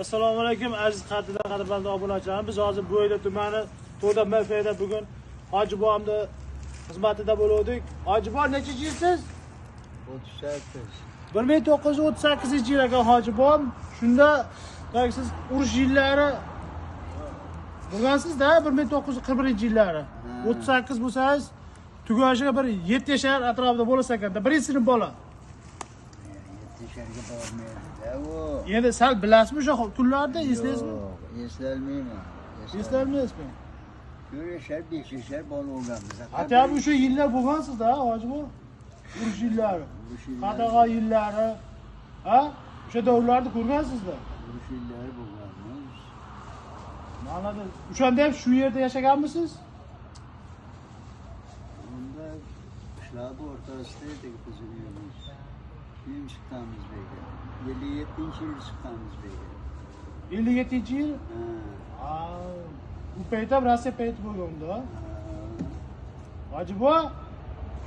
Assalomu alaykum aziz qadrdon obunachilarimiz. Biz hozir Bo'yda tumani To'da MFda bugun Hoji bobomni xizmatida bo'ldik. Hoji bobo, nechinchi yilsiz? 38. 1938-yil ekan Hoji bobom. Shunda siz urush yillari bo'lgansiz-da, 1941-yillari. 38 bo'lsangiz, tugashiga bir 7 yashar atrofida bo'lasiz ekanda, birinchi sinf bola. 7 yasharga bormaydi-da u. Endi sal bilasizmi o'sha kunlarda, eslaysizmi? Yo'q, eslolmayman. Eslolmaysizmi? 4 yashar, 5 yashar bola bo'lganmiz. Hatto o'sha yillar bo'lgansiz-da, Hoji bobo. Urush yillari, qatag'on yillari, ha? O'sha davrlarni ko'rgansiz-da. Urush yillari bo'lganmiz. Ma'nada o'shanda ham shu yerda yashaganmisiz? Unda qishloq o'rtasida edik biz uyimiz. Keyin chiqqanmiz bu yerga. 57-yil chiqqanmiz bu yerga. 57-yil? Ha. U payt ham Rossiya payti bo'lganda. Hoji bobo,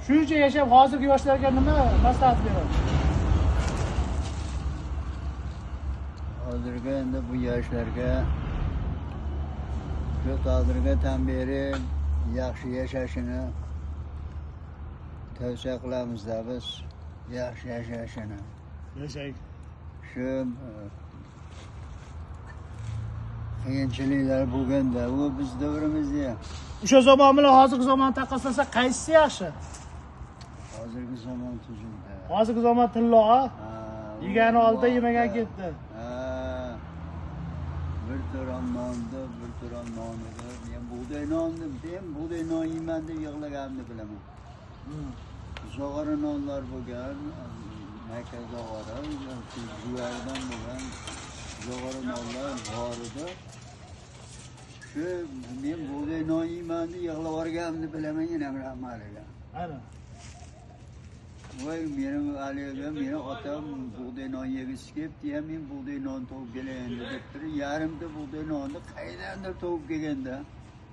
shuncha yashab hozirgi yoshlarga nima maslahat berasiz? Hozirgi endi bu yoshlarga shu hozirgi tan berib yaxshi yashashini tavsiya qilamiz-da biz, yaxshi yashashini. Yashaylik. Shu qiyinchiliklar bo'lganda u biz davrimizda. O'sha zamon bilan hozirgi zamon taqqoslasa qaysisi yaxshi? Hozirgi zamon tuzukda. Hozirgi zamon tillo, ha? Yegani oldi, yemagan ketdi. Ha. Bir to'ram nonni, bir to'ram nonida, men bug'doy nonni, men bug'doy non yeyman deb yig'laganimni bilaman. Zog'ora nonlar bo'lgan, maka zog'ora, juvaridan bo'lgan zog'ora nonlar bor edi. Shu men bug'doy non yeyman deb yig'lab yuborganimni bilaman, yana rahmaliga. Ana. Voy, meni haligi, meni otam bug'doy non yegisi kelibdi, ya men bug'doy non topib kelayin deb turib, yarimta bug'doy nonni qaydandir topib kelganda.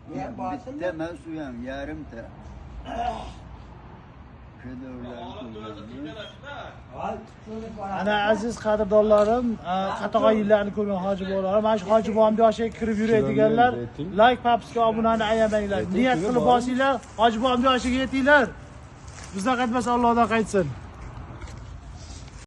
Bitta emas u ham, yarimta. Ana aziz qadrdonlarim, qatag'on yillarni ko'rgan hoji bobolarim, mana shu hoji bobomni yoshiga kirib yuradiganlar, like, podpiska, obunani ayamanglar. Niyat qilib bosinglar, hoji bobomni yoshiga yetinglar. Bizdan qaytmasa Allohdan qaytsin.